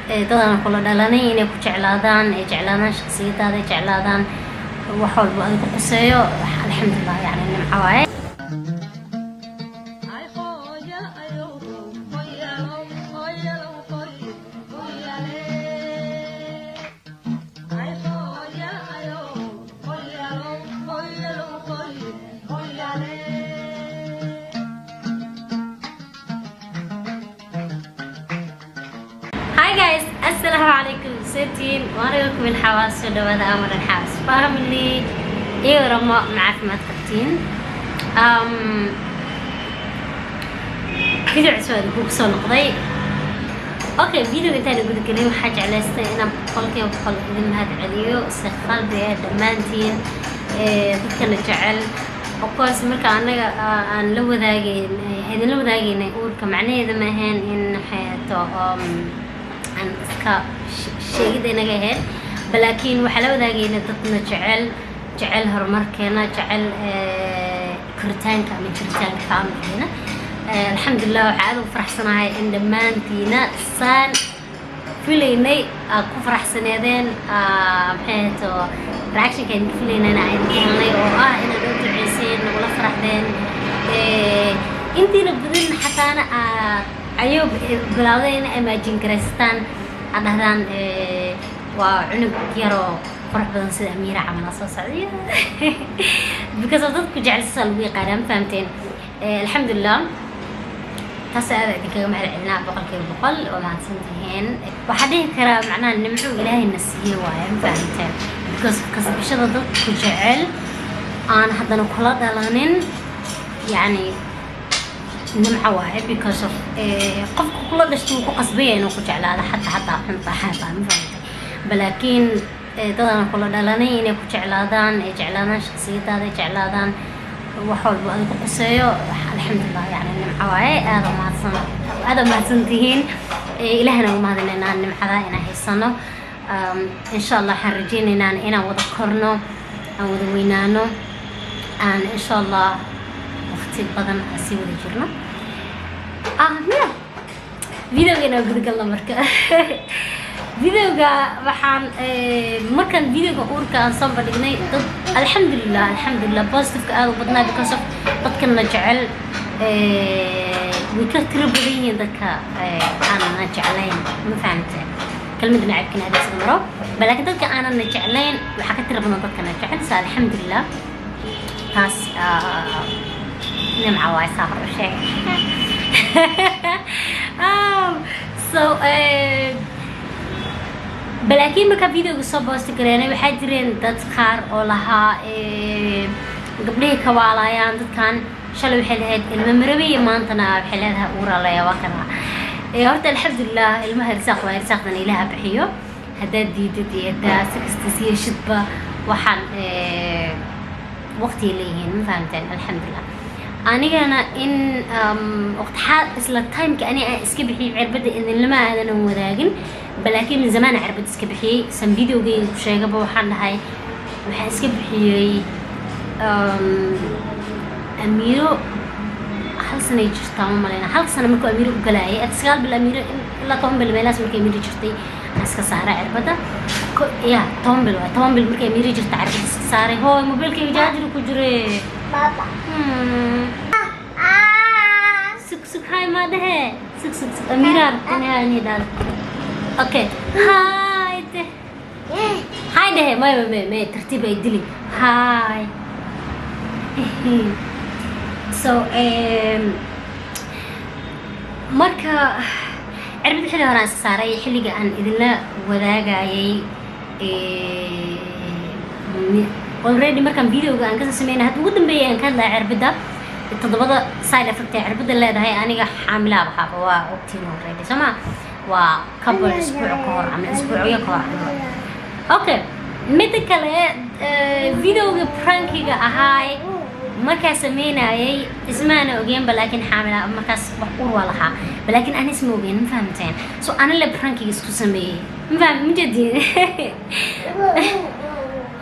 Dadaan kula dhalanay inay ku jeclaadaan, ay jeclaadaan shakhsiyadaada, ay jeclaadaan wax walba adiga ku quseeyo, alxamdulilah, yani nimco waaye. Hi guys, assalamu alaikum. Setiin waaniga kuwin xawaas, soo dhawaada Amaran Xawas family iyo ramo. Ma caafimaad qabtiin? Video cusub aad kugu soo noqday. Okay, video intaan guda gelin, waxaa jeclaystay inaan 100% idin mahad celiyo si qalbi ah dhammaantiin dadkana jecel. Of course, marka anaga aan la wadaagayn, idinla wadaagaynay uurka, macnaheeda ma ahayn in xayato aan iska sheegid inaga ahayd, balaakiin waxaa la wadaagayna dadna jecel, jecel horumarkeena, jecel koritaanka ama jiritaanka family-geena. Alxamdulilah, waxaa aad ugu faraxsanahay in dhammaantiina saan filaynay aad ku faraxsaneedeen. Maxay ahayd reactionka idinka filaynayna aan idinka helnay, oo ah inaad oo duceyseen, nagula faraxdeen. Intiina badan xataana aad ayuu bilowday ina imagine garaystaan, aad dhahdaan waa cunug yaroo qurux badan sida Amiira camal aa soo socday, because of dadku jecel sisaa lagu yaqaanaa, ma fahamteen? Alxamdulilah, taas aad idinkaga mahad celinaa 100%. Waa mahadsan tihiin. Waxaa dhihi karaa macnaha nimco ilaahayna siiyey waaye, ma fahamteen? Because kasbashada dadku jecel aan haddana kula dhalanin, yacni nimco waaye, because of qofka kula dhashtay wuu ku qasbaya inuu ku jeclaado, xataa xunta xataa, ma fahamtay? Balaakiin dadaan kula dhalanay inay ku jeclaadaan, ay jeclaadaan shakhsiyadaada, ay jeclaadaan wax walba adiga quseeyo, alxamdulilah, yani nimco waaye. Aada mahadsan, aada mahadsan tihiin. Ilaahna ugu mahadinaynaa nimcada inaan haysano. Insha Allah waxaan rajeynaynaa inaan wada korno, aan wada weynaano, aan insha Allah waqti badan aan sii wada jirno. Yeah, videoga gudagalna. Marka videoga waxaan markaan videoga uurka aan soo bandhignay, dad alxamdulilah, alxamdulilah, positiveka aada u badnaa, because of dadkana jecel way ka tiro badan yihiin dadka aanana jeclayn, ma fahamte? Kelmadda nacabkina adeegsada maro, balaakiin dadka aanana jeclayn waxaa ka tiro badan dadkana jecel. Sa alxamdulilah, taas nimca waay, saa hor u sheegay. So balaakiin markaa videoga soo post gareynay, waxaa jireen dad qaar oo lahaa gabdhihii ka waalayaan dadkan. Shalay waxay lahayd ilmo marabiya, maantana waxay leedahay uuralaya. Waa kana. Horta alxamdulilah, ilmaha irsaaq waa, irsaaqdan Ilaaha bixiyo. Haddaad diidid iyo haddaa si kasta siyeeshidba, waxaan waqtigay leeyihiin, ma fahamteen? Alxamdulilah, anigana in waqti isla timeka ani aan iska bixiyey cirbadda idinlama aadanan wadaagin, balaakiin min zamaan cirbad iska bixiyey. San videogayga ku sheegaba, waxaan dhahay waxaan iska bixiyey Amiiro hal sanay jirtaa, ma maleyna, hal sano markuu Amiiro u galaayay, 9 bil Amiiro ilaa 10 bil meelahaas markay Amiiro jirtay aan iska saaray cirbadda. Ya, 10 bil waay, 10 bil markay Amiiro jirta cirbadda iska saaray. Hooy, mobiilkayga jaajar ku jire. Sug, sug, hi ma dhehe. Sug, sug, sug. Amiira rabta inay hi dhahdo. Okay, hi deh, hi dhehe. May, may, may, tartiib ay dilin. Hi. So marka cirbada xilli hore aan iska saaray. Xilliga aan idinla wadaagayay already, markaan videoga aan kasoo sameynay hadda ugu dambeeyay, aan ka hadlaya cirbada, toddobada side effect ee cirbada leedahay, aniga xaamilaha waxaaba waa ogtiin already, soo ma? Waa couple isbuuc ka hor ama isbuucyo ka hor camal. Okay, midda kale, videoga prankiga ahaay markaa sameynayay, ismaana ogeenba, laakiin xaamila markaas wax ur waa lahaa, laakiin ani isma ogeen, ma fahamteen? So ani le prankiga isku sameeyey, ma faham? Ma jedin?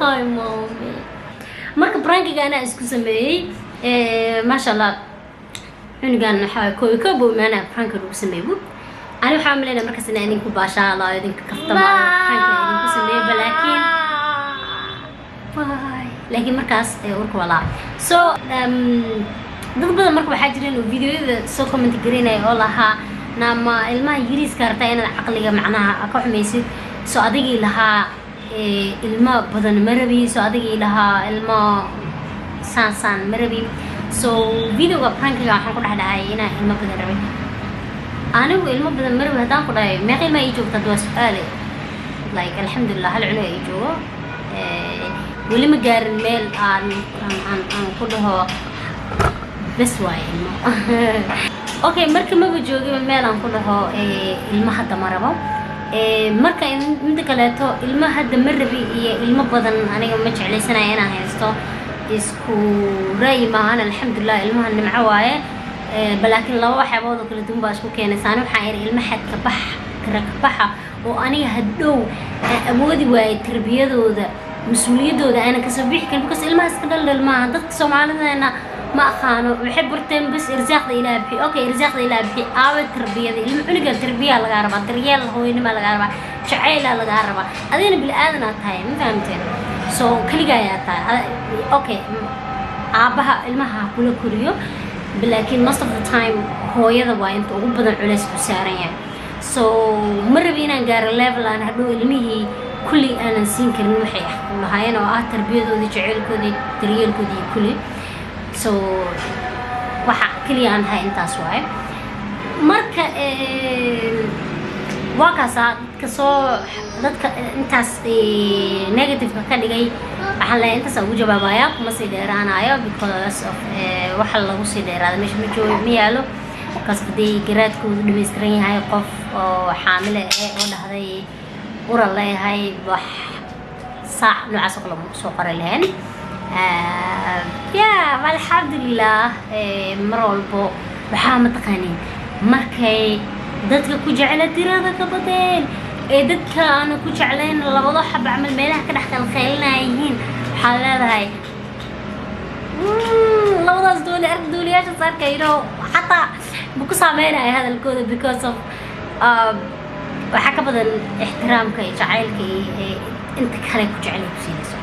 Hi mommy. Marka prankiga anaa isku sameeyey, maasha Allah, cunugan waxaa koobi koob imaanaa pranka lagu sameeyey. Whoop. Ani waxaa malaynaya markaas inaan idinku baashaalayo, idinka kaftamaayo, prank-ka idinku sameeyo, laakiin bye, laakiin markaas urka walaa. So dad badan marka waxaa jireen oo videoyada soo comment gareynaya oo lahaa, "Naama ilmaha yariiska rabtaa inaad caqliga macnaha ka xumaysid? So adigii lahaa ilmo badan ma rabi, so adigii lahaa ilmo saan saan ma rabi." So videoga prankiga waxaan ku dhex dhahay inaan ilmo badan rabay. Anigu ilmo badan ma rabi haddaan ku dhahay, meeqa ilmaa ii joogta? Hadda waa su-aale. Like, alxamdulilah, hal cunug ii joogo. Weli ma gaarin meel aan ku dhaho bes waaye ilmo. Okay, marka maba joogiba meel aan ku dhaho ilmo hadda ma rabo. Marka mida kaleeto, ilmo hadda ma rabi iyo ilmo badan aniga ma jeclaysanaya inaan haysto isku ra'yi maahan. Alxamdulilah, ilmaha nimco waaye. Balaakiin laba waxyaabood oo kala duwan baa isku keenaysa. Ani waxaan iri ilmo xadka bax karakabaxa oo aniga hadhow aan awoodi waayay tarbiyadooda, mas-uuliyaddooda aanan kasoo bixi karin, because ilmahaas ka dhaldhal maaha. Dadka Soomaalideena ma aqaano, waxay barteen bas irsaaqda Ilaah bixi. Okay, irsaaqda Ilaah bixi, aawe tarbiyada ilma? Cunuga tarbiyaa lagaa rabaa, daryeel hooyanimaa lagaa rabaa, jacaylaa lagaa rabaa. Adigana bili aadanaa tahay, ma fahamteen? So keliga ayaa tahay. Okay, aabbaha ilmaha ha kula koriyo, laakiin most of the time hooyada waa inta ugu badan culays ku saaran yahay. So ma rabi inaan gaaro level aan hadhow ilmihii kulli aanan siin karin waxay xaq u lahaayeen, oo ah tarbiyadoodii, jaceylkoodii, daryeelkoodii iyo kulli. So waxa keliya aan ahay intaas waaye. Marka waa kaasaa. Dadka soo, dadka intaas negative-ka ka dhigay, waxaan leeyahay intaas ugu jawaabaya, kuma sii dheeraanayo, because of waxa lagu sii dheeraada meesha ma joogo, ma yaalo. Because haddii garaadkoodu dhammaystiran yahay, qof oo xaamile eh oo dhahday ura leeyahay, wax saac noocaas oo kale ma kusoo qori lahayn. Ya, alxamdulilah. Mar walbo waxaa mataqaaniin markay dadka ku jecla tirada ka badeen ee dadka aana ku jeclayn labado xaba camal meelaha ka dhex qalqaylinaya yihiin, waxaa leedahay labadaas dooli ark, dooliyaashaas arkayno, xataa ma ku saameynaya hadalkooda, because of waxaa ka badan ixtiraamka iyo jacaylka iyo inta kale ku jecel ay ku siinayso.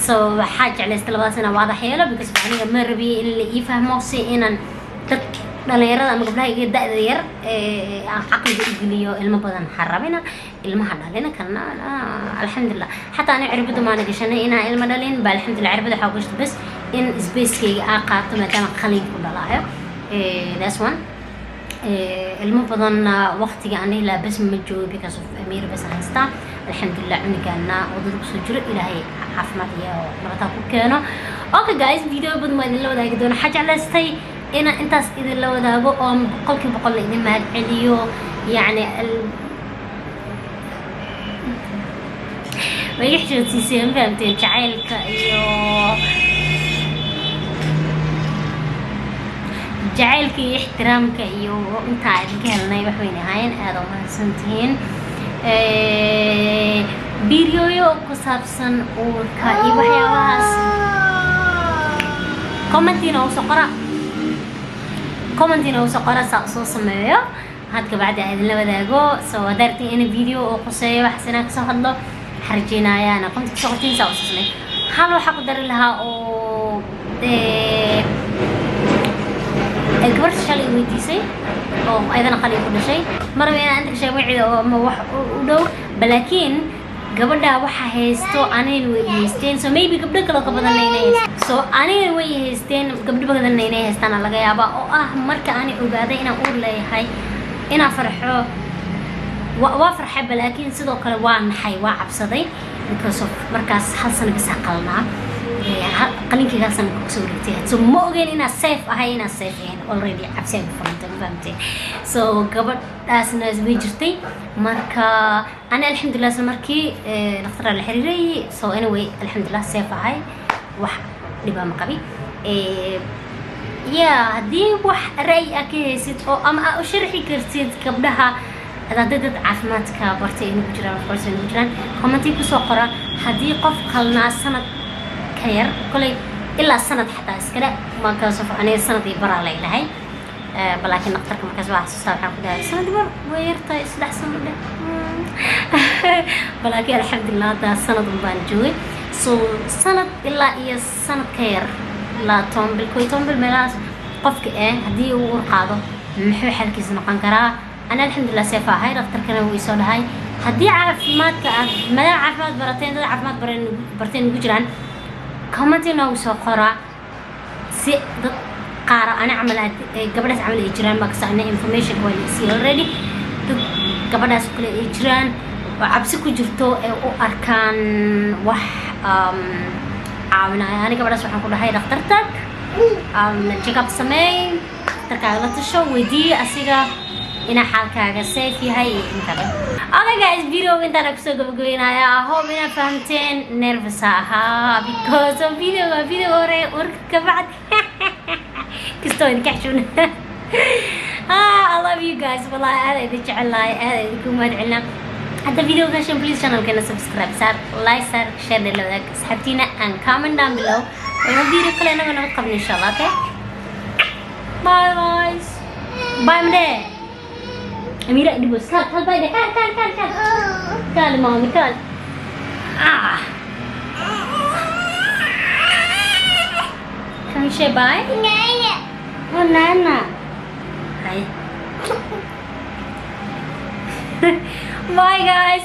So waxaa jeclaysta labadaas inaan waadax yeelo, because aniga ma rabiyo in la ii fahmo si inaan dad dhalinyarada ama gabdhaha iga da-da yar aan caqliga u geliyo ilmo badan ha rabina, ilmaha dhalina kana. Alxamdulilah, xataa ani cirbada maana gashanay inaan ilmo dhalin ba. Alxamdulilah, cirbada waxaa gashta bas in spacekayga aa qaato maadaama qalin ku dhalaayo. That's one. Ilmo badanna waqtiga aan dhihi lahaa bes ma joogo, because of Amiira bes aan haystaa. Alxamdulilah, cunugaana wadada kusoo jiro, Ilaahay caafimaad iyo nabadaa ku keeno. Okay guys, video badan waa idinla wadaagi doona. Waxaa jeclaystay inaan intaas idinla wadaago oo 100% la idin mahad celiyo. Yacni way iga xishoodsiiseen, ma fahamteen? Jacaylka iyo ixtiraamka iyo intaa idinka helnay wax weyn ahaayeen. Aada u mahadsantihiin. Videoyo ku saabsan uurka iyo waxyaabahaas commentina usoo qora, commentina usoo qora saa usoo sameeyo. Had kabacdi aan idinla wadaago. So haddaa rabtiin in video oo quseeyo waxaas inaan kasoo hadlo, waxaan rajeynayaa inaa comment kasoo qortiin saa usoo sameeyo. Hal waxaa ku dari lahaa oo gabarta shalay i weydiisay oo ayadana qalin ku dhashay, maraba inaan inta ka sheego magaceeda oo ama wax u dhow, balaakiin gabadha waxa haysto anigana way i haysteen. So maybe gabdho kaloo ka badanna inay haysteen, so anigana way i haysteen, gabdho badanna inay haystaana laga yaabaa, oo ah marka ani ogaaday inaan uur leeyahay inaan farxo, waa farxay, balaakiin sidoo kale waa naxay, waa cabsaday, because of markaas hal sano bisa qalnaa. Qalinkayga hal sano kusoo wareegtay, so ma ogeyn inaan safe ahay, inaan safe ahayn. Already cabsi ay ku furantay, ma fahamtay? So gabadhaasna way jirtay. Marka ani alxamdulilah isla markii dhakhtaraa la xiriiray. So anyway, alxamdulilah, safe ahay, wax dhibaa ma qabi. Ya, haddii wax ra'yi aa ka haysid oo ama aa u sharxi kartid gabdhaha, hadday dad caafimaadka bartay ay nagu jiraan, of course ay nagu jiraan, commenti kusoo qora. Haddii qof qalnaa sanad ka yar, kolay ilaa sanad xataa iskale, markaas aniga sanad iyo baraa laylahay. Laakiin dhakhtarka markaas waa xasuustaa, waxaan ku dhahay sanad bar way yartahay, 3 sano dheh. Balaakiin alxamdulilah, hadda sanad un baan joogay. So sanad ilaa iyo sanad ka yar, ilaa 10 bil, 11 bil meelahaas qofka haddii uu uur qaado, muxuu xalkiisa noqon karaa? Ana alxamdulilah safe ahay. Dhakhtarkana wuu isoo dhahay haddii caafimaadka aad, maadaama caafimaad barateen, dad caafimaad bareen barteen ugu jiraan, comment noogu soo qoraa si dad qaar ana camal gabadhaas camal ay jiraan. Markasta ana information waa la isiiyey already. Dad gabadhaas oo kale ay jiraan oo cabsi ku jirto ee u arkaan wax caawinaya. Ani gabadhaas waxaan ku dhahay dhakhtar tag, check up sameey, dhakhtarkaaga la tasho, weydiiye asiga inaa xaalkaaga safe yahay iyo in kale. Okay guys, video intaan kusoo gabagabeynaya. I hope inaad fahamteen. Nervous ahaa because of video video hore warka ka bacdi kastoo idinka xishoon. Ah, I love you guys. Wallahi aad idin jecelahay, aad idinku mahad celinaa. Hadda video gashan, please channelkeena subscribe saar, like saar, share la wadaag asxaabtiina and comment down below. Wayna video kale inaga nabad qabno insha Allah. Okay, bye guys, bye. Mde Amira dhibos, kaal kaal, bye de, kaal kaal kaal kaal kaal, mommy, kaal. Ah, can you say bye? Oh, nana. Hi. Bye guys.